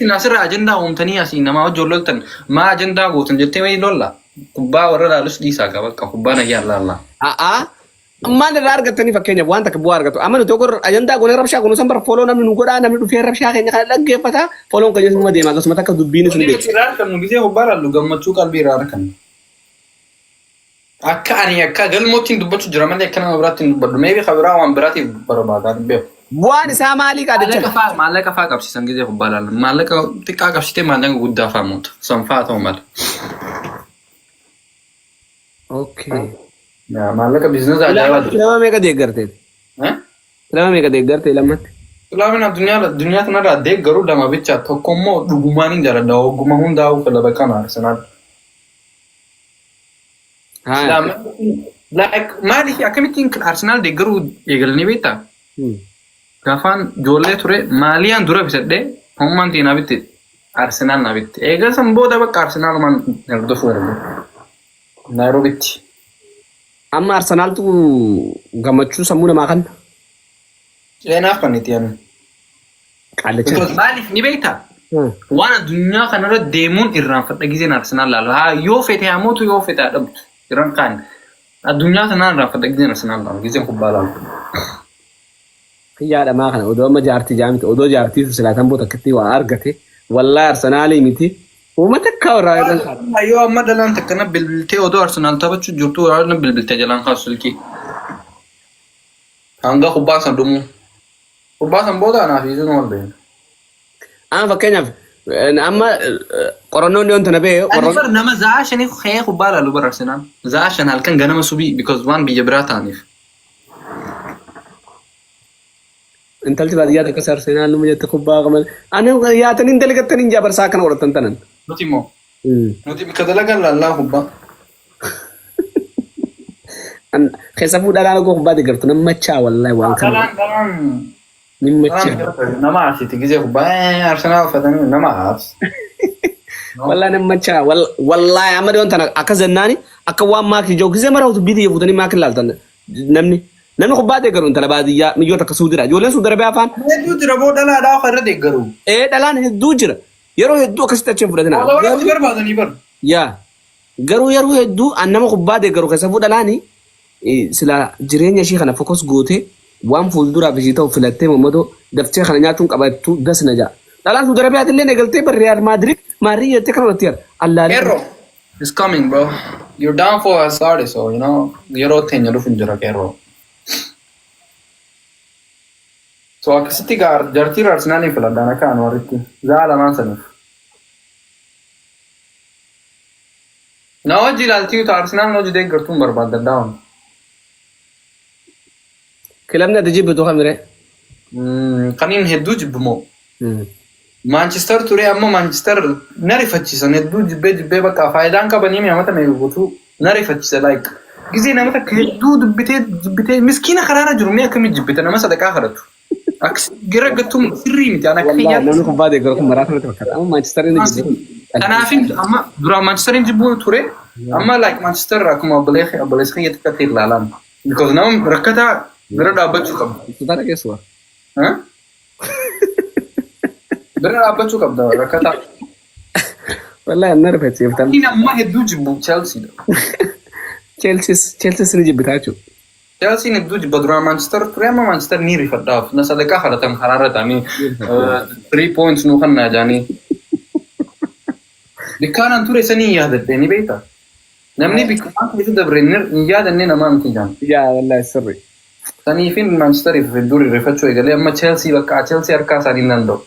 Isin asirra ajandaa uumtanii asii namaa wajjin loltan maa ajandaa gootan jettee wayii lolla. Kubbaa warra laalus dhiisaa qaba bakka kubbaa nayyaan laallaa. A'aa. Maal irraa argattanii fakkeenyaaf waan takka bu'aa argatu. Amma nuti ogor ajandaa goonee rabshaa goonu san bara foloo namni nu godhaa namni dhufee rabshaa keenya kana dhaggeeffata foloon keenya suma deema akkasuma takka dubbiin sun Wanni beeku. nuti irraa argannu gisee kubbaa laallu gammachuu qalbii irraa arganna. Akka ani akka galmootti hin dubbachuu jira malee akka nama biraatti hin dubbadhu. Maybe ka biraa waan biraatiif barbaada hin beeku. Bu'aan isaa maalii Maallaqa qaadachan? faa maallaqa faa qabsiisan gisee kubbaa laallu. Maallaqa xiqqaa qabsiitee maallaqa guddaa faa moota. San faa ta'u mala. Okay. Yaa, Maallaqa biizinasa ajaa'ibaa jira. Kilaba meeqa deeggarte? Eh? Kilaba meeqa deeggarte lammatti? Kilabni addunyaa addunyaa kanarraa deeggaru lama bicha tokko immoo dhugumaan hin jaaladha. Ogummaa hundaa'uu kilaba kana Arsenaal. Haa. Like maaliif akkamittiin Arsenaal deeggaruu eegalanii beektaa? Gaafaan ijoollee ture maaliyaan dura bitadhee hommaan ta'e naa bitte Arsenaal naa bitte. Eegaa san booda bakka Arsenaalumaan hordofuu erga. Naayiroobitti. Amma Arsenaaltu gammachuu sammuu namaa kanna. Seenaaf kan itti yaadnu. Qaallicha. Because maaliif ni beektaa? Waan addunyaa kanarra deemuun irraanfadha gizeen Arsenaal laalu. Haa yoo fete haa mootu yoo fete haa dhabdu. Irraan kaan addunyaa kanaan irraanfadha gizeen Arsenaal laalu. Gizeen kubbaa laalu. Kiyyaa dhamaa kana odoo amma jaartii jaamti odoo jaartii silaa tamboo takkatti waa argate wallaahi Arsenaalii miti uummata takkaa irraa irraan kaatu. Yoo amma dhalaan takka na bilbiltee odoo Arsenaal taphachuu jirtu na bilbiltee jalaan kaasu silkii. Hanga kubbaan san dhumuu. Kubbaa san booda anaa fi isin wal beekna. Amma fakkeenyaaf amma qorannoon dhiyoon tana ba'e Ani qorannoo bar nama za'a shanii ka'ee kubbaa laalu bar Arsenaal. Za'a shan halkan ganama subii because waan biyya biraa ta'aniif. Intalti baadiyyaa takka Arsenaal numa jette kubbaa qaban. Ani yaatanii dalagatanii hin jabarsaa akkana godhatan tanan. Nuti immoo nuti bikka dalagan laallaa kubbaa. Keessafuu dhalaan ogoo kubbaa deeggartu nama machaa wallahi waan kana. Dhalaan dhalaan Ni machaa. dhalaan nama aarsiiti gisee kubbaa Arsenaal uffatanii nama aarsi. Wallahi nama machaa wallahi amma dhiyoon tana akka zennaani akka waan maakii jiru gisee mara dubbii xiyya fuutanii maakii laaltan namni namni kubbaa deeggaru intala baadiyyaa miyyoota akka suudira ijoolleen suudira bee afaan Hedduu jira boo dhalaadhaa ofirra deeggaru. ee dhalaan hedduu jira yeroo hedduu akkasitti achi hin fudhatina. Wala barbaadanii bar. Yaa Garuu yeroo hedduu an nama kubbaa deeggaru keessafuu dhalaani silaa jireenya ishii kana focus gootee waan fuulduraaf ishii ta'u filattee mammadoo daftee kana nyaachuun qabattu das na ja'a. Dhalaan Saudi Arabiyaati illee eegaltee bar Real Madrid maarrii jettee kana godhatti jira. Allaalee. Qeerroo, it's coming bro. Your downfall has started so you know yeroo teenya dhufu hin jira qeerroo. So akkasitti gaar jartii Arsenaalii filadhaan akka Anwaritti. Za'a lamaan saniif. Na wajji ilaaltii utuu Arsenaal na wajji deeggartuun barbaadda daawun. Kilabni ati jibbitu kamiree? Kaniin hedduu jibbu moo? Maanchister ture amma Maanchister na rifachiisan hedduu jibbee jibbee bakka faayidaan qabanii mi amata meeqa guutuu na rifachiisa like gizee nama takka hedduu dubbitee jibbitee miskiina karaarra jiru mee akkamitti jibbite nama sadaqaa kadhatu. Akkas gara gattuun sirrii miti an akka Wallahi kiyyaatti. namni kubbaa deeggaru kun maraa kanatti fakkaata. Amma Manchester inni jibbu. Kanaafin amma duraan Manchesterin jibbuu ture amma like Manchester akkuma obboleessa obboleessa kiyya xiqqaatti ilaalan. Because nama rakkataa bira dhaabbachuu qabda. Sultaana keessumaa. Huh? Bira dhaabbachuu qabda rakkataa. Wallahi anna rifachiiftan. Inni amma hedduu jibbu Chelsea dha. Chelsea Chelsea ni jibbitaa jechuudha. Chelsiin hedduu jibba duraan Manchester ture amma Manchester ni rifadhaaf na sadaqaa kadhatan karaarra ta'anii 3 points nu kannaa jaanii. Bikkaanaan ture sanii hin yaadadhe ni beekta. Namni bikka waan keessa dabre hin yaadanne namaa miti jaan. Yaa wallahi sirri. Saniifin Manchesteriif hedduu rifachuu eegalee amma Chelsea bakka Chelsea harkaa isaanii hin danda'u.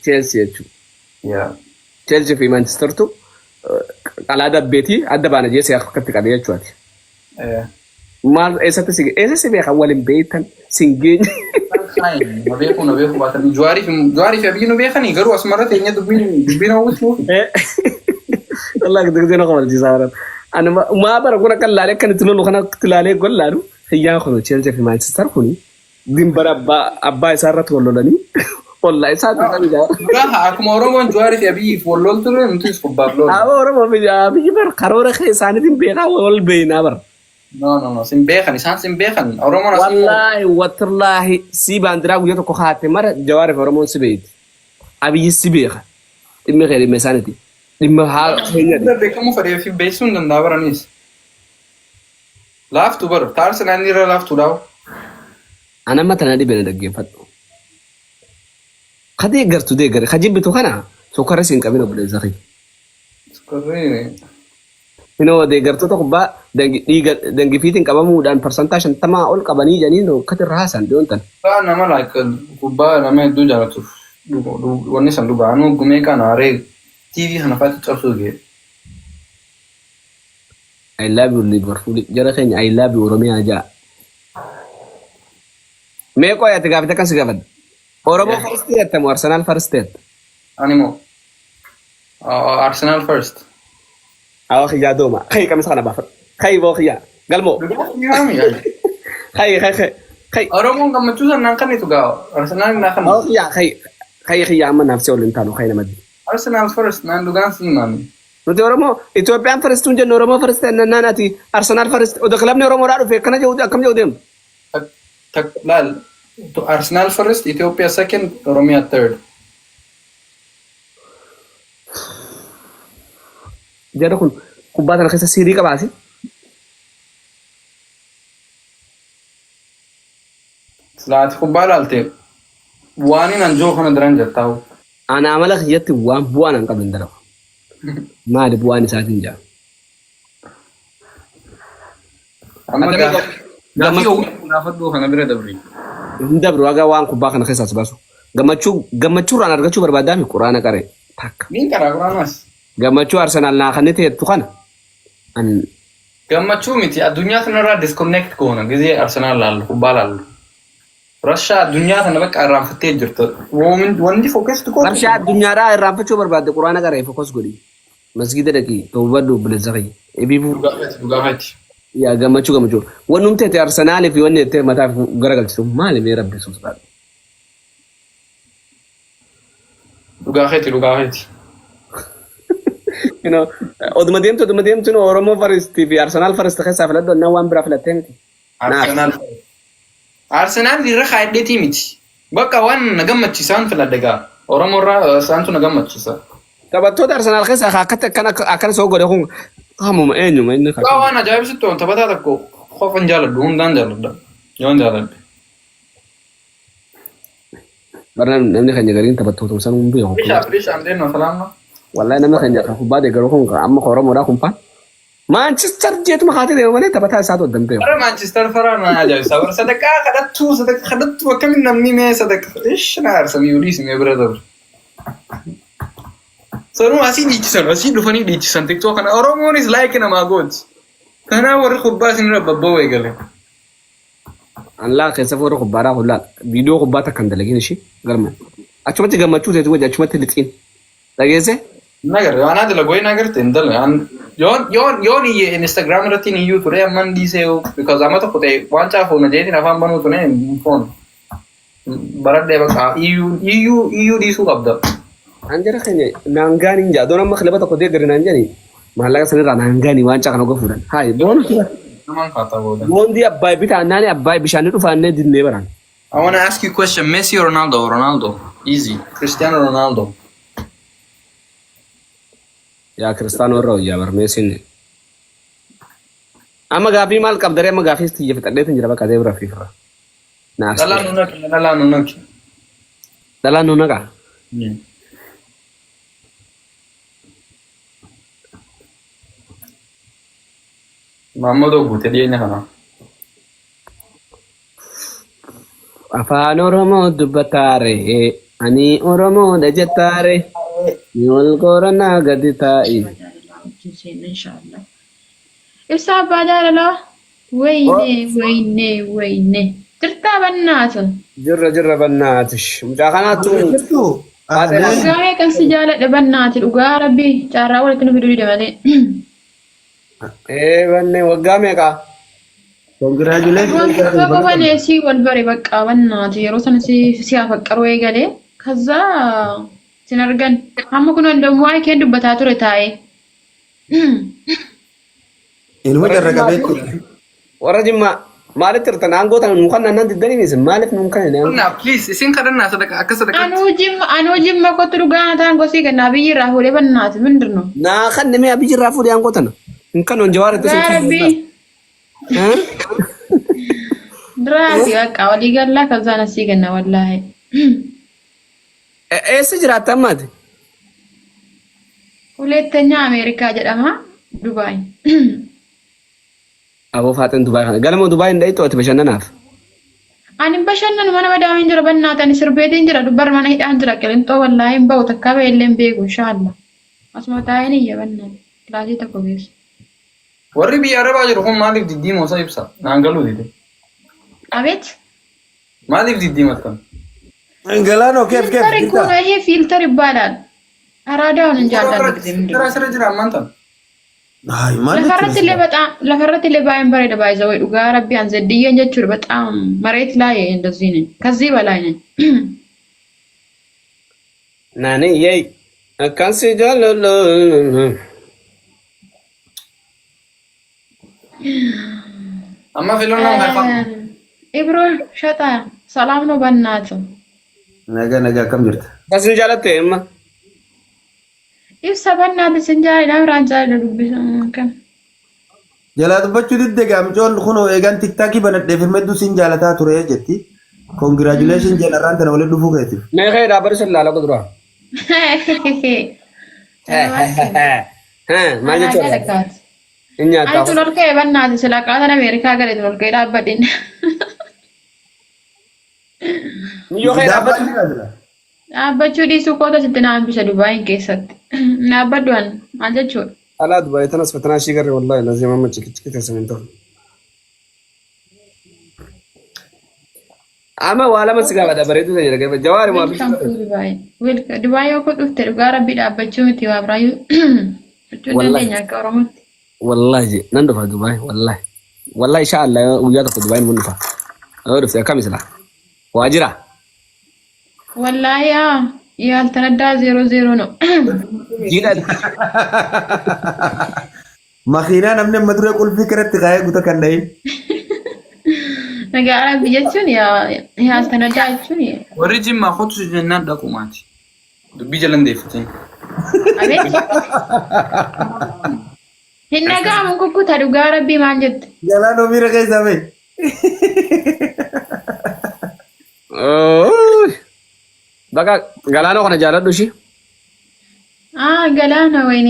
Chelsea jechuudha. Yaa. Chelsea fi Manchestertu qalaa dabbeetii adda baana jee si akkatti qabee jechuudha. Maal eessatti si eessa si beekan wal hin beektan sin geenye. Na beeku na beeku baatan Jawaarii fi Jawaarii fi Abiyyi nu beekanii garuu asumarra teenyee dubbiin dubbiin hawwisu. Wallahi gidi gidi na kabalchiisaa baran. Ani maa bara kun akka laalee akka itti lolu kana itti laalee gollaalu hiyyaan kun Chelsea fi Manchester kun dimbara abbaa abbaa isaa irratti wal lolanii ollaa isaa irratti Dhugaa akkuma Oromoon Jawaarii fi Abiyyiif wal loltu ture nutis kubbaaf lolu. Aboo Oromoo fi Abiyyi bar karoora kee isaaniitiin beekaa wal beeynaa bar. No no no sin beekan isaan sin beekan Oromoon asii Wallaahi watillaahi sii baandiraa guyyaa tokko kaatte mara Jawaar fi Oromoon si beeyti. Abiyyi si beeka. Dhimmi kee dhimma isaaniiti. Dhimma haa keenyati. Hunda beekamuu fedhee fi beeksisuu hin danda'a baranis. Laaftuu bara. Ta Arsenaal irra laaftuudha. Ana amma tana dhibe na dhaggeeffadhu. Ka deeggartu deeggari. Ka jibbitu kana sukkarri siin qabin obboleessa kiyya. Sukkarri. Inoo deeggartoota kubbaa dhiiga dangifiitiin qabamuudhaan parsantaa 50 ol qabanii jedhanii akkatti irra haasan dhiyoon tana. Kubbaa nama like kubbaa nama hedduu jaalatuuf wanni san dhugaa anuu gumee kana haree TV kana faatti cabsuu ga'e. I love you Liverpool jara keenya I love you Oromiyaa ja'a. Mee qoy ati gaafite akkan si gaafadha. Oromoo first jetta moo Arsenal first jetta? Ani moo Arsenal first. Awa kiyyaa dooma. Kai qamisa kana baafadhu. Kai boo kiyyaa. Galmoo. Kai kai kai. Kai. Oromoon gammachuu san naan kennitu gaa Arsenal naa kennitu. Awa kiyyaa kai. Kai kiyyaa amma naaf si waliin taanu kai nama. Arsenal first naan dhugaan si himaami. Nuti Oromoo Itoophiyaan first hin jennu Oromoo first jennaan ati Arsenal first odoo kilabni Oromoodhaa dhufe akkana jedhu akkam jedhu deemu. Tak laal Arsenal first, Ethiopia second, Oromia third. Jarri kun kubbaa tana keessa siirii qabaasi. Silaa ati kubbaa laalte waan hin anjoo kana daran jettaa'u. Ana amala kiyyatti waan bu'aan an qabne hin dalagu. Maali bu'aan isaatiin jaa. Amma Akkamii gaaffii hawwii gaafadhuu kana bira dabri. Hin dabru haga waan kubbaa kana keessaa si baasu. Gammachuu gammachuurraan argachuu barbaaddaa fi quraana qaree takka. Niin qaraa quraanas. Gammachuu Arsenaal naa kan teettu kana. An Gammachuu miti addunyaa kanarraa disconnect goona gizee Arsenaal laallu kubbaa laallu. Rashaa addunyaa kana bakka irraanfattee jirta. Wanti focus gootu. Rabshaa addunyaadhaa irraanfachuu barbaadde quraana qaree focus godhi. Masgiida dhaqi tawbadhu obboleessa kiyya. Ebiifuu. Dhugaafeeti dhugaafeeti. Yaa gammachuu gammachuu. Wannumti ati Arsenaalii fi wanni jettee mataa garagalchitu maali mee rabbi sun sodaadhu. Dhugaafeeti dhugaafeeti. You know, oduma deemtu oduma deemtu no, Oromoo first fi Arsenaal first keessaa filadhu annaan waan biraa filattee miti. Naaf. Arsenaal. Arsenaal irra kaa'edheetii miti. Bakka waan na gammachiisaan filadhe gaa. Oromoo irraa isaantu na gammachiisa. Taphattoota Arsenaal keessaa ka akkatti akkana akkana soo godhe kun hamuma eenyuma inni Dhugaa waan ajaa'ibsitti waan taphataa tokko qofan jaaladhu hundaan jaaladha. Yoon jaaladhe. Barna namni keenya gariin taphattoota san hin beeku. Rishaa rishaan deemna salaamna. Wallahi namni keenya kan kubbaa deeggaru kun amma Oromoodhaa kun faan. Manchester jeetuma kaatee deema malee taphataa isaatu adda hin beeku. Bara Manchester faraa na ajaa'ibsa. Bara sadaqaa kadhattuu sadaqaa kadhattuu akkamiin namni mee sadaqaa ish na aarsa mi'uu dhiisi mee bira darbu. Sanuu asii dhiichisan asii dhufanii dhiichisan TikTok kana Oromoonis like namaa gooti. Kanaaf warri kubbaa isinirra babba'uu eegale. An laal keessa warra kubbaadhaa kun laal viidiyoo kubbaa takka hin dalagin ishii galma. Achumatti gammachuu teetu wajji achumatti lixiin. Dhageesse? Nagar waan ati lagooyi nagarte hin dalagne. An yoon yoon yoon iyye Instagram irratti hin iyyuu ture amman dhiisee because amma tokko ta'e waan caafuuna jeetiin afaan banuu ture hin foon. Baradhee bakka iyyuu iyyuu iyyuu dhiisuu qabda. An jara keenya naangaan hin jaa. Doon amma kilaba tokko deeggari naan jedhani maallaqa sanirraa naangaani waancaa kana oga fuudhan. Hayi boonu Namaan kaataa booda. boondii abbaay bitaa naani abbaay bishaanii dhufaannee dinnee baraan. I want to ask you a question. Messi or Ronaldo? Ronaldo. Easy. Cristiano Ronaldo. Yaa kiristaanoo irra wayyaa bar Meesiin. Amma gaafii maal qabdaree amma gaafii tiyya fixadheetin jira bakka deebira fiifra. Naas. Dhalaa nu naqi. Dhalaa nu naqi. Dhalaan nu naqa. Maammadoo guute dhiyeenya kana. Afaan Oromoo dubbataare ani Oromoodha jettaare ni wal qoranaa gadi taa'i. Inshallah. Ibsaa abbaa jaalalaa. Wayne wayne wayne. Jirtaa bannaata. Jirra jirra bannaatish. Mucaa kanaattu Jirtu. Dhugaa meeqan si jaaladha bannaati dhugaa rabbii carraa walitti nu fiduu dide malee. Ee banne waggaa meeqa? Congratulations. Bakka banee si wal bare bakka bannaati yeroo sana si si afaqqaruu eegalee kazzaa sin argan amma kun hundamuu waa'ee kee dubbataa ture taa'ee. Inuma carra qabeetti. Warra Jimmaa Maalitti hirtan aangoo tana nuu kannaan nan diddanii isin maaliif nuun kanneen aangoo? Kadhannaa please isin kadhannaa sadaka akka sadaqatti. Anuu jimma anuu jimma kottu dhugaa na ta'an gosii kennaa biyyi irraa fuudhee bannaati ምንድን ነው? Naa kan namni abiyyi irraa fuudhee aangoo tana. Hin kannoon jawaar itti Dhugaa rabbii duraati bakka walii gallaa ከዛ nasii kenna wallaahi. Eessa jiraatta ammaati? ሁለተኛ አሜሪካ jedhama Dubaay. Aboo faaxeen Dubaay kana. Galma Dubaay hin dhayitu ati bashannanaaf. Ani bashannanu mana madaamiin jira bannaatani sirbeetiin jira dubbar mana hidhaan jira qilintoo wallaahi hin bahu takka ba'ellee hin beeku inshaallah. Asuma taa'een iyya bannaan kilaasii tokko keessa. Warri biyya Arabaa jiru kun maaliif diddiimoo isa ibsa? Naan galuu dide. አቤት. Maaliif diddiimattan? Galaanoo keef keef Filter እኮ ነው ይሄ filter ይባላል። አራዳውን እንጂ አንዳንድ ጊዜ ምንድን ነው Sira sira jira ammaan tan. Ay, maal Lafarratti illee በጣም lafarratti illee baay'een bareeda baay'ee ወይ dhugaa rabbi an ዘድዬን jechuudha በጣም መሬት ላይ እንደዚህ ነኝ፣ ከዚህ በላይ ነኝ። Naani yey akkan si jaalladhu. Amma filannoon kan fa'a. ኢብሮ ሸጣ ሰላም ነው በእናትህ። Nagaa nagaa akkam jirta? Akkas ni jaalatte amma. Ibsa በእናትህ ስንጃሪ namraan jaali dubbisan kan Jalaa dubbachuu didde gaamcoon kunoo eegaan TikTokii banadheef hedduu siin jaalataa ture jetti. Congratulation jenarraan tana waliin dhufuu keetiif. Mee kee dhaabbatu sun laala kuduraa. Maal jechuudha? Hin Ani nyaataa. tun ol ka'e በእናትህ ስለ qaatan Ameerikaa gale tun ol ka'e dhaabbadhin. Miyyoo kee dhaabbatu. Dhaabbachuu dhiisuu koota sitti na hambisa Dubaayin keessatti. Dhaabbadhu an maal jechuudha? Alaa Dubaay tanas fatanaa ishii garee wallahi lazima amma cikiciki teessan hin ta'u. Amma waa lama si gaafadha bareedu ta'e jedha Jawaari moo Welcome to Dubai. Welcome. Dubai yoo kun dhufte dhugaa rabbii dhaabbachuu miti waa biraayyuu gochuu Wallahi. dandeenya akka Oromootti. Wallahi je nan dhufa Dubaay wallahi. Wallahi insha Allah guyyaa tokko Dubaay mun dhufa. Yoo dhufte akkam isla? Waa jira. Wallaahi yaa ያልተነዳ ዜሮ ዜሮ ነው። Jiidha. Makiinaa namni amma dura qulfii kanatti kaayee guuta kan dhahin. Nagaa rabbii jechuun ያልተነዳ jechuun Warri Jimmaa kottu jennaan dhaqu maati. Dubbii jalan deeffatin. አቤት hin dhaga'amu kukkuta dhugaa rabbii maal jette? Galaanoo miira keessaa bahe. Bakka galaanoo kana jaaladhu ishii. Ah, galaana ወይኔ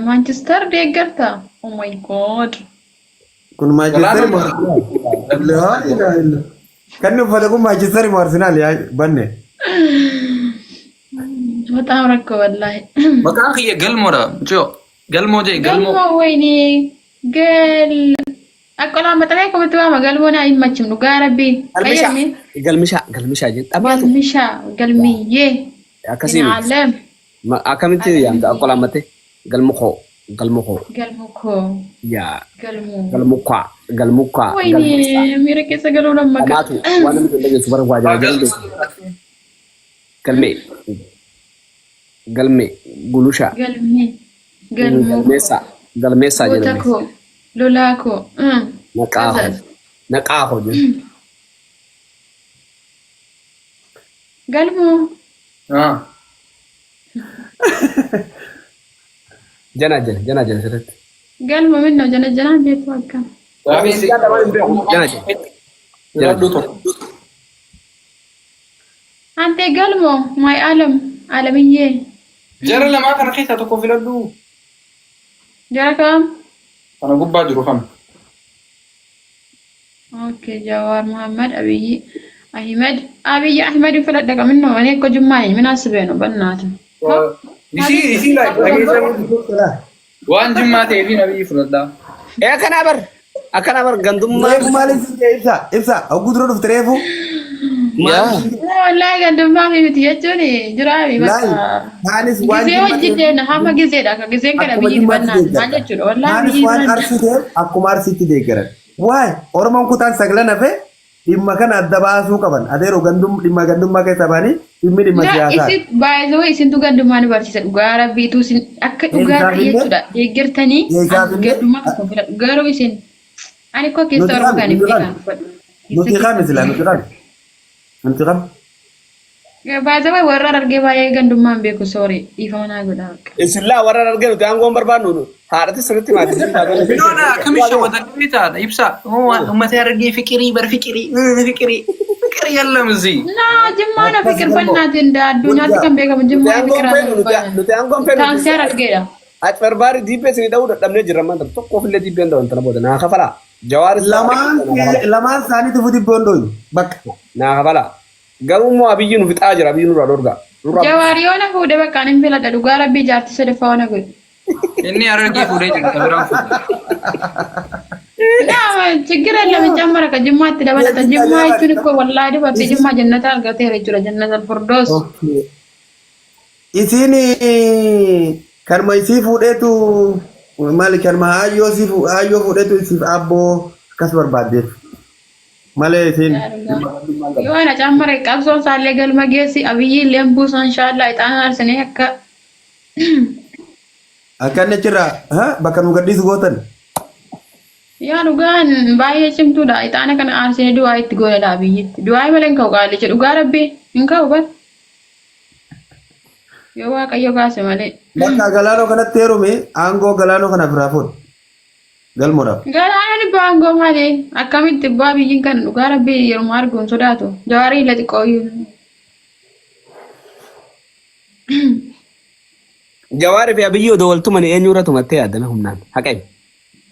Manchester deeggarta? Oh my God. Kun Manchester moo Arsenal? Kan uffate kun Manchester moo Arsenal yaa banne? በጣም rakkoo wallahi. Maqaan kiyya Galmoodha. Mucoo Galmoo jee Galmoo. Galmoo ወይኔ ገል አቆላመጠ ላይ akkamitti waama galmoon አይመችም dhugaa rabbii. Galmishaa. Qayyarmi. Galmishaa galmishaa jedhu dhamaatu. Galmishaa galmiyyee. Akkasii miti. Alem Akkamitti yaamta qolammatte galmu koo galmu koo galmu koo yaa galmu. Galmu kwaa galmu kwaa ወይኔ miira keessa galuu lamma dhamaatu waan namni hin dhageessu bara waa jala galme galmee galmee gulushaa galmee galmuu galmeessaa galmeessaa goota jedhame koo lolaa koo. Naqaa koo naqaa koo jedhu Galmuu. Ah. Jana jana jana jana sirriitti Galma minna jana janaan beektu akkam. Jana jana Filadhu tokko. Ante galmoo my alam alamiyyee. Jara lamaa kana keessaa tokko filadhu. Jara kam? Kana gubbaa jiru kam? Okay, Jawar Muhammad Abiy Ahmed Abiy Ahmed filadha qaminno ani akka jummaa min asbeenu bannaata. Isii isii waan jimmaa ta'eef Abiyyi filadhaa. Ee akkanaa bar akkanaa bar gandummaa Reefu maaliif si jee ibsa ibsa hogguu dura dhufte reefu. Yaa Wallahi gandummaa fi miti jechuun jiraami Laal bakka. kaanis waan Gizee wajjin deemna hamma gizeedha akka gizeen kana Akkuma biyyi jimmaatti bannaan maal deeggarta. jechuudha wallahi Kaanis biyyi waan bannaan. arsii ta'eef akkuma arsiitti deeggaran. Waay Oromoon kutaan saglan hafe dhimma kana adda baasuu qaban. Adeeroo gandum dhimma gandummaa keessa ba'anii dhimmi dhimma siyaasaati. Isin baay'ee isintu gandummaa nu barsiisa dhugaa rabbiitu isin akka dhugaa Eegaaf illee jechuudha deeggartanii eegaaf illee gandummaa tokko filadhu garuu isin Ani koo keessa Nuti Oromoo kami? kan hin Nuti kami? beekan uffadhu. Nuti kami silaa nuti kami? Nuti kami? Baay'ee warra argee baay'ee gandummaan beeku soori dhiifama naa godhaa bakka. Isin laa warra argee nuti aangoon barbaannu haadhati sirriitti maatii. No, na akkamiin shawwatan beektaa ibsa uummata argee fiqirii bar fiqirii fiqirii fiqirii yallam zi. Naa jimmaa na Akkas fikir immoo. bannaatiin addunyaatti kan beekamu Nuti jimmaa aangoon fikiraa feenu nuti aangoon feenu. Taansii argeedha. Ati diibbee isinii dha'uu dadhabnee jirra maanta tokkoof illee diibbeen dha'u intala booda naa kafalaa. Jawaaris Lamaan lamaan isaaniitu futi boondooyu bakka. Naa kafalaa. Garuu immoo Abiyyi nu fixaa jira, Abiyyi nurraa dhorgaa. Nurraa Jawaari yoo na fuudhe bakka ani hin filadha dhugaa rabbii jaartii sadaffaa waan godhu. Inni argee fuudhee jira kan biraan fuudhe. Naa ችግር የለም ጨመረ ከጅማatti dabalata jimmaa jechuun ikkoo wallaahi dubartii jimmaa jannata argateera jechuudha jannata firdoos. Isiin kanuma isii fuudheetu maali kanuma haayyoo isii haayyoo fuudheetu isiif abboo akkas barbaaddeef malee isiin Yoo ana cammare qabsoon isaallee galma geessi Abiyyi illee buusan inshallah ixaana aarsinee akka akka inni achirraa bakka nu gadhiisu gootan. Yaa dhugaan baay'ee cimtuudha ixaana kana aarsinee du'aa itti goonadha Abiyyitti du'aa malee hin ka'u qaalicha dhugaa rabbii hin ka'u bar yoo Waaqayyo kaase malee. Bakka galaanoo kanatti heerume aangoo galaanoo kana biraa fuudhe. Galmoodhaaf. Galaanaan ibbaa aangoo malee akkamitti ibbaa biyyiin kan dhugaa rabbii yeruma argu hin sodaatu jawaarii illee xiqqoo iyyuu. Jawaarii fi Abiyyi odoo wal tumanii eenyurra tumattee yaaddame humnaan haqeen.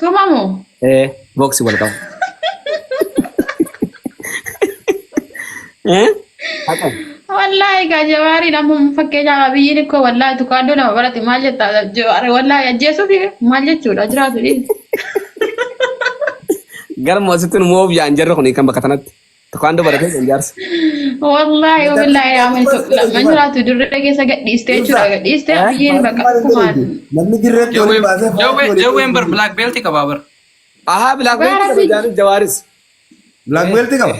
Tumamu. Ee booksii wal qabu. Ee haqeen. Wallaahi gaa jawaariin amma fakkeenyaaf Abiyyiin ikkoo wallaahi tukaandoo nama barate maal jetta jawaari wallaahi ajjeesuuf maal jechuudha jiraatu dhiisi. Galma asitti nu moof yaan jarri kun kan bakka tanatti. Tukaandoo baratee kan jaarsa. Wallaahi wallaahi amani tokko lama jiraatu dirree keessa gadhiistee jechuudha gadhiistee Abiyyiin bakka akkumaan. Namni dirreetti waliin baasee Jawween bar black belt qabaa bar. Ahaa black belt qaba jaanis jawaaris. Black belt qaba.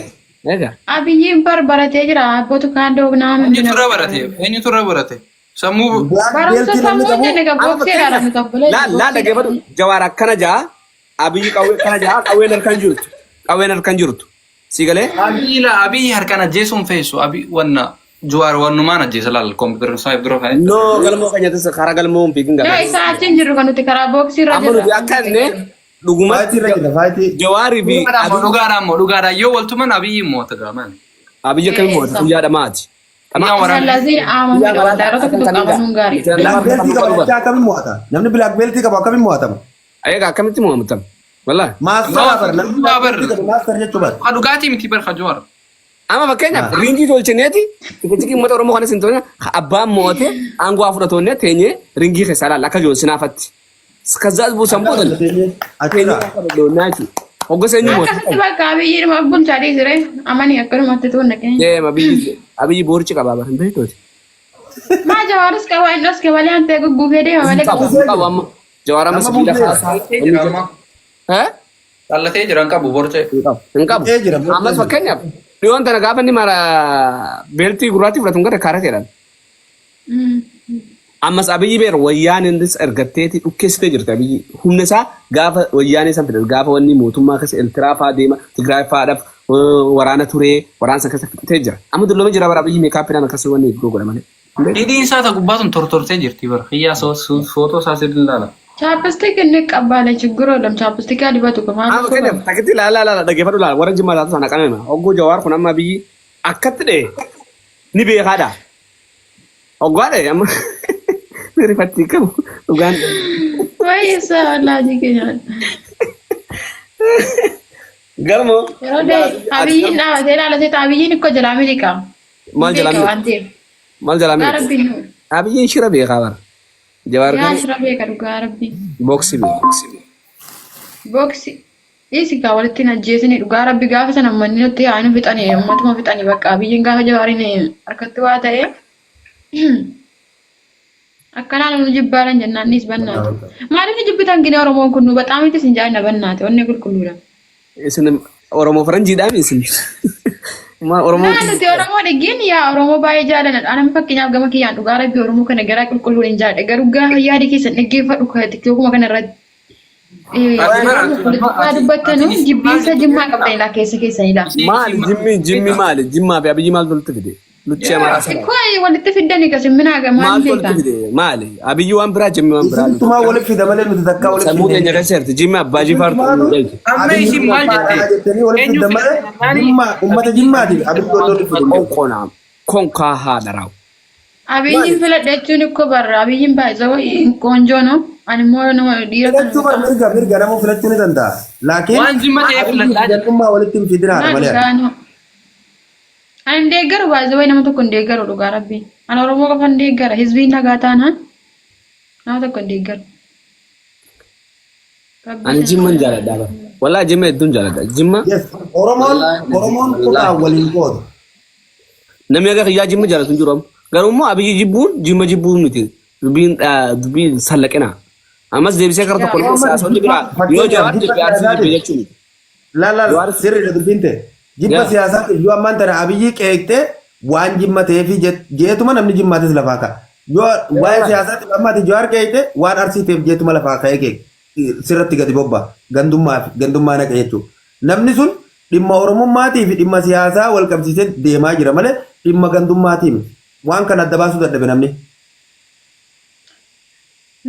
Egaa. Abiyyiin bar baratee jira abboo tukaandoo nama Eenyutu irra barate? Eenyutu irra barate? Sammuu Black Barumsa belt namni sammuu qabu jenne gaa bookseedhaan nu tokkolee. Laal laal dhaggeeffatu Jawaar akkana jaa Abiyyi qawwee akkana jaa qawween harkaan jirtu qawween harkaan jirtu si galee. Abiyyi la Abiyyi harkaan ajjeesuun feessu Abiyyi wanna Jawaar wannumaan ajjeesa laal kompiitara isaa dura kan. No galmoo keenyattis karaa galmoo hin fiigin Yoo gala. isaa achi hin jirru kan nuti karaa booksii irra Amma nuti jirra. akka inni dhugumatti Faayitii irra jira faayitii. Jawaarii fi Dhugaadhaan moo dhugaadhaan yoo waltuman Abiyyi moota gaaman. Abiyyi akkamiin moota guyyaa dhamaati. Guyyaa waraana. Laziin aamamedha wallaahi yeroo tokko tokko amanuun gaariidha. Black belt qaba jecha akkamiin mo'ata? Namni black belt qabu akkamiin mo'atama? Egaa akkamitti mo'amtam? Wallaahi. Master bar namni black belt qabu master jechuu bar. Ka dhugaatii miti bar ka Jawaar. Amma fakkeenyaaf ringii tolchineeti tikii uummata Oromoo kanas hin toone abbaan mo'ate aangoo haa fudhatoonne teenyee ringii keessaa ilaalla akka jiru sinaafatti. Kazaas buusan booda teenyee Achirraa. akka dhodhonnaa jechuudha. Hoggas eenyu mo'ate? Akkasitti bakka Abiyyi dhuma bulchaa dhiisire amanii akkanumatti tuunna keenya. Deema Abiyyi Abiyyi boorchi qabaa bara hin beektooti. Maa Jawaaris qabaa inni os kebalee antee gugguufee deema malee Qabu qabu. qabu amma Jawaar amma Amma sibiila buufeera. kaasaa. Qallatee jira amma. Eh? Qallatee jira hin qabu borcee. Hin qabu. Ee jira, borcee Ammas jira. fakkeenyaaf dhiyoon tana gaafa inni mara beeltii gurraattii fudhatu hin garre kaarateedhaan. Ammas Abiyyi beera wayyaaneenis ergatteeti dhukkeessitee jirti Abiyyi. Humna isaa gaafa wayyaanee san fidate gaafa wanni mootummaa keessa Eertiraa fa'aa deema Tigraay fa'aadhaaf waraana turee waraana san keessa fixatee jira. Amma dulloomee jira bara Abiyyi meekaappiidhaan akkasii wanni iddoo godha malee. Hidhiin isaa ta gubbaa tun tortortee jirti bara. Xiyyaa footoo isaa sirrii ilaala. Chapstick inni qabbaale ችግር የለም chapstick dibatu Amma maal fakkeenyaaf takkitti ilaala ilaala dhaggeeffadhu ilaala warra jimmaa taatu sana qabame hogguu Jawaar kun amma Abiyyi akkatti dhee ni beekaadha. Hoggaa dhee amma ni rifatti qabu dhugaan. Wayisa wallaahi keenya. Galmoo. Yeroo dee Abiyyiin dhaabatee ilaalatee Abiyyiin ikkoo jalaa miliqa. Maal jalaa Beeka miliqa? waan ta'eef. Maal jalaa Dhugaa miliqa? rabbiin nu. Abiyyiin shira beekaa bara. Jawaar Yaa garuu shira beeka dhugaa rabbii. booksii beeka. Booksi. Dhiisi gaa walitti hin ajjeesini dhugaa rabbi gaafa sana uummanni nutti yaa'anii fixanii uummatuma fixanii bakka Abiyyiin gaafa Jawaariin harkatti waa ta'e akkanaan nu jibbaalan jennaan dhiis bannaate. Maaliif nu jibbitan gini Oromoon kun nu baxaamitti isin jaalina bannaate onnee qulqulluudha. Isin Oromoo faranjiidhaami isin. Maal Oromoo Naa nuti Oromoo dhigin yaa Oromoo baay'ee jaalanadha. Anam fakkeenyaaf gama kiyyaan dhugaa rabbi Oromoo kana garaa qulqulluun hin jaalladha. Garuu gaafa yaada keessan dhaggeeffadhu tiktookuma kana irratti. Ati bara Politikaa dubbattanu jibbiinsa jimmaa qabdanidha keessa keessanidha. Maali jimmi jimmi maali jimmaa fi abiyyi maal walitti fide? Luchee amaaraa sana. Ikkoo walitti fiddani kasimminaa gamaan Maaltu walitti beekan. fide? Maali? Abiyyi waan biraa jimmi waan biraa. Isintumaa walitti fida malee nuti takkaa walitti Sammuu keenya keessa jirti. Jimmi abbaa jifaar Isintumaatu Amma isin maal jette? jettanii walitti Eenyu fidda malee filatanii? jimmaa uummata jimmaatiif abiyyi walitti fidde. Konkonaa konkaa haadharaaw. Abiyyiin filadha jechuun ikkoo barra abiyyiin baay'ee qoonjoo no. Ani immoo nama dhiira kana Filachuu bar mirga mirga namuu filachuu ni danda'a. Laakiin Waan jimma ta'ee filadhaa jette. gandummaa walitti hin fidinaadha Naa malee. dhugaa no. Ani hin deeggaru baay'ee nama tokko hin deeggaru dhugaa rabbi. Ani Oromoo qofa hin deeggara. Hizbiin nagaa taanaan nama tokko hin deeggaru. Rabbi Ani jimman jaaladha bara. Wallaahi jimma hedduun jaaladha. Jimma Yes, Oromoon Oromoon kutaa waliin qooda. namni akka kiyyaa jimma jaalatu hin jiru amma. Garuu immoo abiyyi jibbuun jimma jibbuu miti. Dubbiin dubbiin sallaqina. Ammas deebisee kara tokko illee siyaasonni biraa yoo jawaar jibbe arsii jibbe jechuu miti. Laala sirriidha dubbiin ta'e. Jibba Yaa. siyaasaatiif yoo ammaan tana abiyyi qeeqxee waan jimma ta'eefi jeetuma namni jimmaatis lafaa ka'a. Yoo waa'ee siyaasaatiif amma ati jawaar qeeqxe waan arsii ta'eef jeetuma lafaa ka'ee qeeqxe sirratti gadi bobba'a. Gandummaa fi gandummaa naqa jechuudha. Namni sun dhimma oromummaatii fi dhimma siyaasaa wal qabsiisee deemaa jira malee dhimma gandummaatii miti. Waan kana adda baasuu dadhabe namni.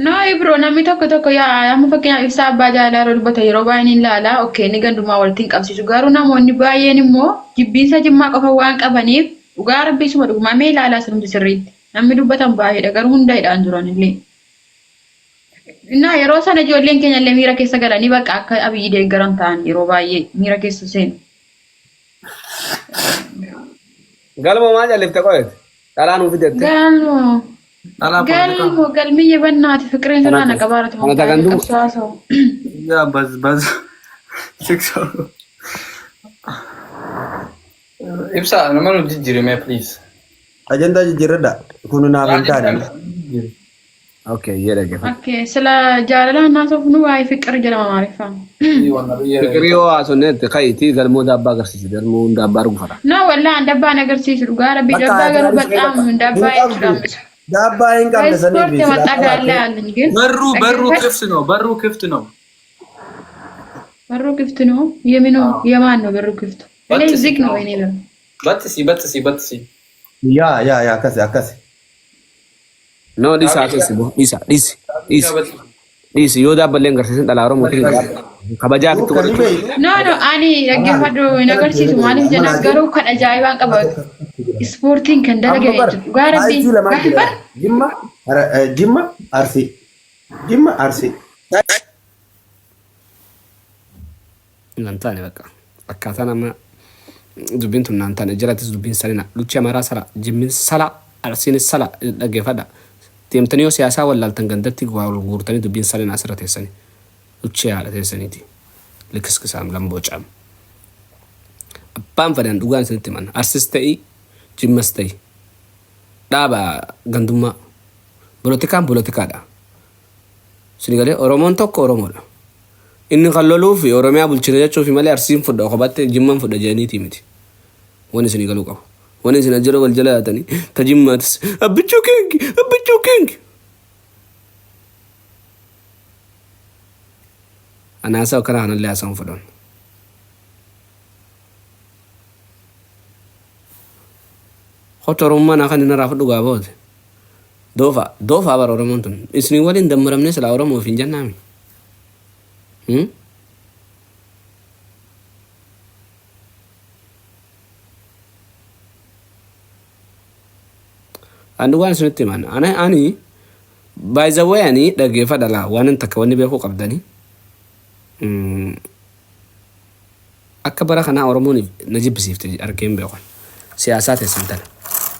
No ibro namni tokko tokko yaa amma fakkeenyaaf ibsaa abbaa jaalalaa yeroo dubbatan yeroo baay'een ni ilaala okay inni gandumaa walitti hin qabsiisu garuu namoonni baay'een immoo jibbiinsa jimmaa qofa waan qabaniif dhugaa rabbii suma dhugumaa mee ilaalaa sinumti sirriitti namni dubbatan baay'eedha garuu hunda hidhaan jiran illee. Innaa yeroo sana ijoolleen keenya illee miira keessa galanii bakka akka abiyyi deeggaran ta'an yeroo baay'ee miira keessa seenu. Galma maal jallifte qo'eet? Dhalaa nuu fidette. Galmo Dhalaa poolitikaa. galmo galmiyye bannaati fiqireen sirraa na qabaaratu Kana tagandu- qabsaasoo. Yaa baz baz. Six. Ibsa nama nu jijjiirime please. Ajandaa jijjiirradha. Kun naaf hin taane. Okay, jedha gefa. Okay, sila jaalala naasofnu waa'ee fiqir jedhama maaliifaan. Fiqirii yoo haasofnetti ka'iitii galmoo daabbaa agarsiisi. Galmoo hunda abbaa arguu fadha. No, wallahi dabbaan agarsiisu dhugaa rabbi Bakka dabbaa garuu agarsiisu baxaam dabbaa Hin qabdu. jechuudha. Daabbaa hin qabne saniif Ispoortii maxxaa gaallaa አለኝ ግን በሩ በሩ ክፍት ነው። በሩ ክፍት ነው። በሩ ክፍት ነው። የምኑ የማን ነው በሩ ክፍት? እኔ ዝግ ነው እኔ በሩ በጥሲ በጥሲ በጥሲ Yaa yaa yaa akkasi akkasi. No dhiisaa keessi boo dhiisa dhiisi dhiisi dhiisi yoo daabballee hin agarsiisin dhalaa Oromoo kabajaa Kan itti godhachuu. dhibee No no ani dhaggeeffadhu hin agarsiisu maaliif jennaan garuu kan ajaa'ibaan qaba ispoortiin kan dalagame jechuudha. Dhugaa rabbi Arsii lamaan jira. Jimma Jimma Arsii. Jimma Arsii. Naan taane bakka akkaataan amma dubbiin tun naan taane jirattis dubbiin salina luchi amaaraa sala jimmin sala arsiinis sala dhaggeeffadha. Deemtanii yoo siyaasaa wallaaltan gandatti wal guurtanii dubbiin salina asirra teessanii luchi haadha teessaniiti likiskisaam lamboocaam. Abbaan fedhan dhugaan isinitti himan arsis ta'ii jimmas ta'ii dhaaba gandummaa polotikaan polotikaadha. Sini galee Oromoon tokko Oromoodha. Inni kan loluu fi Oromiyaa bulchina jechuuf malee Arsiin fudha kophaatti Jimmaan fudha jedhaniiti miti. Wanni isinii galuu qabu. Wanni isin ajjala wal jala yaatanii ta Jimmaatis abbichuu keenki abbichuu keenki. Ani haasawa akkanaa kanallee haasawuun fedhan. Kottu Oromummaa naa kan inni irraa fudhu gaa boote. Doofa doofa bara Oromoon tun. Isinii waliin dammaramnee silaa Oromoof hin jennaami. Ani waan isinitti himan. Ani ani by the way ani dhaggeeffadha laa waan hin takka wanni beekuu qabdanii. Akka bara kanaa Oromoon na jibbisiifte argee hin beekan. Siyaasaa teessan tana.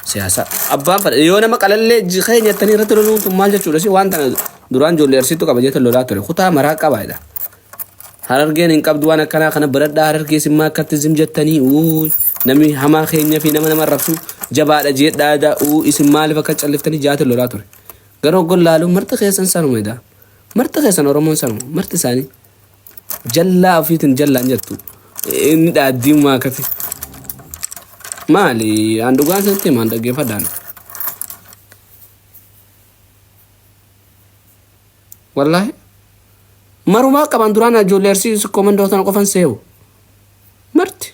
Siyaasa. Abbaan fedhe yoo nama qalallee keenya jettanii irratti loluun tun maal jechuudha si waan tana duraan ijoollee arsiitu qaba jettee lolaa ture. Kutaa maraa qaba jedha. Harargeen hin qabdu waan akkanaa kana baradhaa harargee simmaa akkatti zim jettanii uu namni hamaa keenya fi nama nama arrabsu jabaadha jeedhaa uu isin maaliif akka calliftanii jaate lolaa ture. Garuu hoggon laaluu marti keessan sanuma jedha. Marti keessan Oromoon sanuma marti isaanii jallaa ofiitiin jallaan jettu. Inni dhaaddiin akkati. Maali an dhugaan isinitti himaan dhaggeeffadhaan. Wallaahi. Marumaa qaban duraan ijoollee Arsii sikkoo mandoo tana qofan seewu. Marti.